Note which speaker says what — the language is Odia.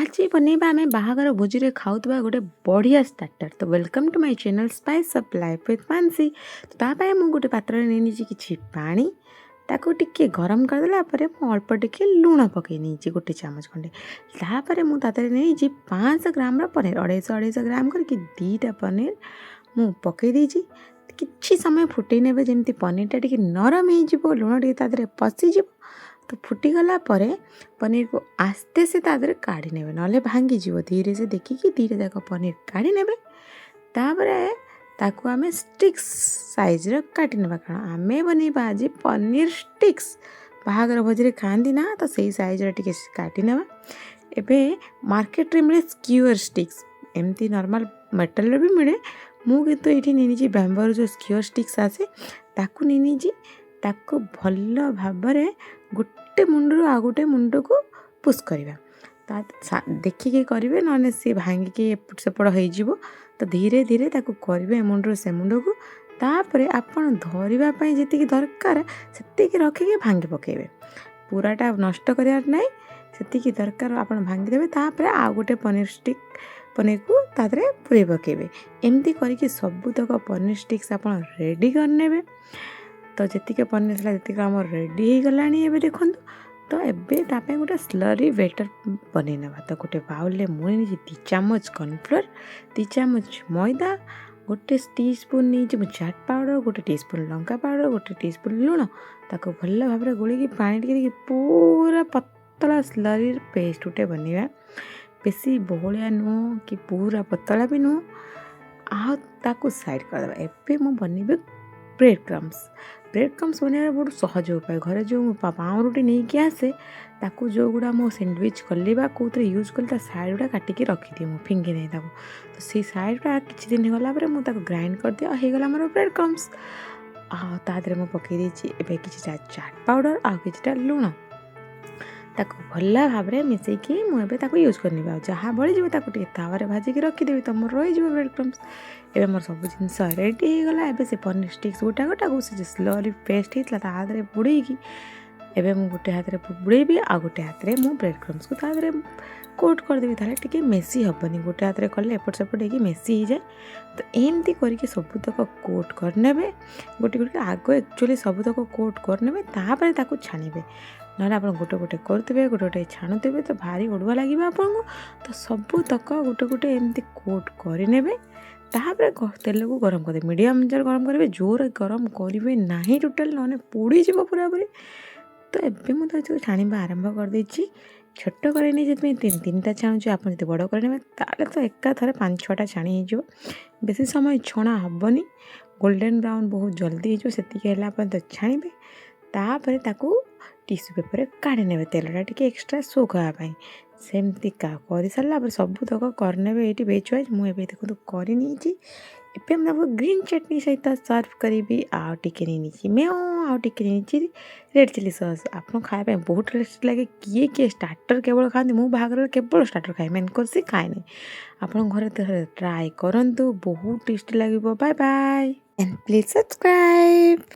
Speaker 1: ଆଜି ବନେଇବା ଆମେ ବାହାଘର ଭୋଜିରେ ଖାଉଥିବା ଗୋଟେ ବଢ଼ିଆ ଷ୍ଟାର୍ଟର। ତ welcome to my channel, Spice of Life with Mansi। ତ ତା ପାଇଁ ମୁଁ ଗୋଟେ ପାତ୍ରରେ ନେଇ ନେଇଛି କିଛି ପାଣି। ତାକୁ ଟିକେ ଗରମ କରିଦେଲା ପରେ ମୁଁ ଅଳ୍ପ ଟିକେ ଲୁଣ ପକାଇ ନେଇଛି, ଗୋଟେ ଚାମଚ ଖଣ୍ଡେ। ତାପରେ ମୁଁ ତା ଦେହରେ ନେଇଛି 500 ଗ୍ରାମର ପନିର। 250 250 ଗ୍ରାମ କରିକି ଦୁଇଟା ପନିର ମୁଁ ପକାଇ ଦେଇଛି। କିଛି ସମୟ ଫୁଟେଇ ନେବେ, ଯେମିତି ପନିରଟା ଟିକେ ନରମ ହେଇଯିବ, ଲୁଣ ଟିକେ ତା ଦେହରେ ପଶିଯିବ। ତ ଫୁଟିଗଲା ପରେ ପନିରକୁ ଆସ୍ତେ ସେ ତା ଦେହରେ କାଢ଼ି ନେବେ, ନହେଲେ ଭାଙ୍ଗିଯିବ। ଧୀରେ ସେ ଦେଖିକି ଦୁଇଟା ଯାକ ପନିର କାଢ଼ି ନେବେ। ତାପରେ ତାକୁ ଆମେ ଷ୍ଟିକ୍ସ ସାଇଜ୍ର କାଟି ନେବା, କାରଣ ଆମେ ବନେଇବା ଆଜି ପନିର ଷ୍ଟିକ୍ସ। ବାହାଘର ଭୋଜିରେ ଖାଆନ୍ତି ନା, ତ ସେଇ ସାଇଜ୍ର ଟିକେ କାଟି ନେବା। ଏବେ ମାର୍କେଟରେ ମିଳେ ସ୍କିଓର ଷ୍ଟିକ୍ସ, ଏମିତି ନର୍ମାଲ୍ ମେଟାଲର ବି ମିଳେ। ମୁଁ କିନ୍ତୁ ଏଇଠି ନେଇନେଇଛି ବ୍ୟାମ୍ବୋର ଯେଉଁ ସ୍କିଓର ଷ୍ଟିକ୍ସ ଆସେ, ତାକୁ ନେଇନେଇଛି। ତାକୁ ଭଲ ଭାବରେ ଗୋଟେ ମୁଣ୍ଡରୁ ଆଉ ଗୋଟେ ମୁଣ୍ଡକୁ ପୁସ୍ କରିବା। ତା ଦେଖିକି କରିବେ, ନହେଲେ ସିଏ ଭାଙ୍ଗିକି ଏପଟ ସେପଟ ହେଇଯିବ। ତ ଧୀରେ ଧୀରେ ତାକୁ କରିବେ ଏ ମୁଣ୍ଡରୁ ସେ ମୁଣ୍ଡକୁ। ତାପରେ ଆପଣ ଧରିବା ପାଇଁ ଯେତିକି ଦରକାର ସେତିକି ରଖିକି ଭାଙ୍ଗି ପକାଇବେ। ପୁରାଟା ନଷ୍ଟ କରିବାର ନାହିଁ। ସେତିକି ଦରକାର ଆପଣ ଭାଙ୍ଗିଦେବେ। ତାପରେ ଆଉ ଗୋଟେ ପନିର ଷ୍ଟିକ୍ ପନିରକୁ ତା ଦେହରେ ପୁରେଇ ପକାଇବେ। ଏମିତି କରିକି ସବୁତକ ପନିର ଷ୍ଟିକ୍ସ ଆପଣ ରେଡ଼ି କରିନେବେ। ତ ଯେତିକି ପନିର ଥିଲା, ସେତିକି ଆମର ରେଡ଼ି ହେଇଗଲାଣି ଏବେ ଦେଖନ୍ତୁ। ତ ଏବେ ତା ପାଇଁ ଗୋଟେ ସ୍ଲରି ବେଟର୍ ବନେଇ ନେବା। ତ ଗୋଟେ ବାଉଲରେ ମୁଁ ନେଇଛି 2 ଚାମଚ କର୍ଣ୍ଣଫ୍ଲୋର୍, 2 ଚାମଚ ମଇଦା, ଗୋଟେ ଟି ସ୍ପୁନ୍ ନେଇଛି ମୁଁ ଚାଟ୍ ପାଉଡ଼ର, ଗୋଟେ ଟି ସ୍ପୁନ୍ ଲଙ୍କା ପାଉଡ଼ର, ଗୋଟେ ଟି ସ୍ପୁନ୍ ଲୁଣ। ତାକୁ ଭଲ ଭାବରେ ଗୋଳିକି ପାଣି ଟିକେ ଦେଇକି ପୁରା ପତଳା ସ୍ଲରି ପେଷ୍ଟ ଗୋଟେ ବନେଇବା। ବେଶୀ ବହଳିଆ ନୁହଁ କି ପୁରା ପତଳା ବି ନୁହଁ। ଆଉ ତାକୁ ସାଇଡ଼୍ କରିଦେବା। ଏବେ ମୁଁ ବନେଇବି ବ୍ରେଡ଼୍ କ୍ରମ୍ସ। ବ୍ରେଡ଼୍ କ୍ରମ୍ସ ବନେଇବା ବହୁତ ସହଜ ଉପାୟ। ଘରେ ଯେଉଁ ପାଉଁରୁଟି ନେଇକି ଆସେ, ତାକୁ ଯେଉଁଗୁଡ଼ା ମୁଁ ସ୍ୟାଣ୍ଡୱିଚ୍ କଲି ବା କେଉଁଥିରେ ୟୁଜ୍ କଲି, ତା ସାଇଡ଼୍ ଗୁଡ଼ା କାଟିକି ରଖିଦିଏ। ମୁଁ ଫିଙ୍ଗି ନାହିଁ ତାକୁ। ତ ସେଇ ସାଇଡ଼୍ଟା କିଛି ଦିନ ଗଲା ପରେ ମୁଁ ତାକୁ ଗ୍ରାଇଣ୍ଡ କରିଦିଏ ଆଉ ହେଇଗଲା ମୋର ବ୍ରେଡ଼୍ କ୍ରମ୍ସ। ଆଉ ତା ଦେହରେ ମୁଁ ପକାଇ ଦେଇଛି ଏବେ କିଛିଟା ଚାଟ୍ ପାଉଡ଼ର ଆଉ କିଛିଟା ଲୁଣ। ତାକୁ ଭଲ ଭାବରେ ମିଶାଇକି ମୁଁ ଏବେ ତାକୁ ୟୁଜ୍ କରିନେବି। ଆଉ ଯାହା ବଳିଯିବ, ତାକୁ ଟିକେ ତାୱାରେ ଭାଜିକି ରଖିଦେବି, ତ ମୋର ରହିଯିବ ବ୍ରେଡ଼୍ କ୍ରମ୍ସ। ଏବେ ମୋର ସବୁ ଜିନିଷ ରେଡ଼ି ହେଇଗଲା। ଏବେ ସେ ପନିର ଷ୍ଟିକ୍ସ ଗୋଟା ଗୋଟାକୁ ସେ ଯେଉଁ ସ୍ଲରି ପେଷ୍ଟ ହେଇଥିଲା, ତା ଦେହରେ ବୁଡ଼େଇକି ଏବେ ମୁଁ ଗୋଟେ ହାତରେ ବୁଡ଼େଇବି ଆଉ ଗୋଟେ ହାତରେ ମୁଁ ବ୍ରେଡ଼୍ କ୍ରମ୍ସକୁ ତା ଦେହରେ କୋଟ୍ କରିଦେବି। ତାହେଲେ ଟିକେ ମେସି ହେବନି। ଗୋଟେ ହାତରେ କଲେ ଏପଟ ସେପଟ ହେଇକି ମେସି ହେଇଯାଏ। ତ ଏମିତି କରିକି ସବୁତକ କୋଟ୍ କରିନେବେ ଗୋଟେ ଗୋଟେ। ଆଗ ଆକ୍ଚୁଆଲି ସବୁତକ କୋଟ୍ କରିନେବେ, ତାପରେ ତାକୁ ଛାଣିବେ। ନହେଲେ ଆପଣ ଗୋଟେ ଗୋଟେ କରୁଥିବେ, ଗୋଟେ ଗୋଟେ ଛାଣୁଥିବେ, ତ ଭାରି ଅଡ଼ୁଆ ଲାଗିବ ଆପଣଙ୍କୁ। ତ ସବୁତକ ଗୋଟେ ଗୋଟେ ଏମିତି କୋଟ୍ କରିନେବେ। ତାପରେ ତେଲକୁ ଗରମ କରିଦେବେ। ମିଡ଼ିୟମ୍ ଜାରେ ଗରମ କରିବେ, ଜୋରେ ଗରମ କରିବେ ନାହିଁ ଟୋଟାଲ୍, ନହେଲେ ପୋଡ଼ିଯିବ ପୁରାପୁରି। ତ ଏବେ ମୁଁ ତାକୁ ଛାଣିବା ଆରମ୍ଭ କରିଦେଇଛି। ଛୋଟ କରେଇ ନେଇ ସେଥିପାଇଁ ତିନି ତିନିଟା ଛାଣୁଛି। ଆପଣ ଯଦି ବଡ଼ କରେଇ ନେବେ, ତାହେଲେ ତ ଏକାଥରେ ପାଞ୍ଚ ଛଅଟା ଛାଣି ହେଇଯିବ। ବେଶୀ ସମୟ ଛଣା ହେବନି। ଗୋଲ୍ଡେନ୍ ବ୍ରାଉନ୍ ବହୁତ ଜଲ୍ଦି ହେଇଯିବ। ସେତିକି ହେଲା ପର୍ଯ୍ୟନ୍ତ ଛାଣିବେ। ତାପରେ ତାକୁ ଟିସୁ ପେପରରେ କାଢ଼ି ନେବେ, ତେଲଟା ଟିକେ ଏକ୍ସଟ୍ରା ସୋକ୍ ହେବା ପାଇଁ। ସେମିତି କରିସାରିଲା ପରେ ସବୁତକ କରିନେବେ ଏଇଠି ବେଚ୍ ୱାଇଜ୍। ମୁଁ ଏବେ ଦେଖନ୍ତୁ କରିନେଇଛି। ଏବେ ମୁଁ ତାକୁ ଗ୍ରୀନ୍ ଚଟନୀ ସହିତ ସର୍ଭ କରିବି। ଆଉ ଟିକେ ନେଇନେଇଛି ମେୟୋ, ଆଉ ଟିକେ ନେଇଛି ରେଡ଼୍ ଚିଲି ସସ୍। ଆପଣ ଖାଇବା ପାଇଁ ବହୁତ ଟେଷ୍ଟି ଲାଗେ। କିଏ କିଏ ଷ୍ଟାର୍ଟର କେବଳ ଖାଆନ୍ତି। ମୁଁ ବାହାଘରରେ କେବଳ ଷ୍ଟାର୍ଟର ଖାଏ, ମେନ୍ କୋର୍ସ ଖାଏନି। ଆପଣ ଘରେ ଥରେ ଟ୍ରାଏ କରନ୍ତୁ, ବହୁତ ଟେଷ୍ଟି ଲାଗିବ। Bye bye and please subscribe.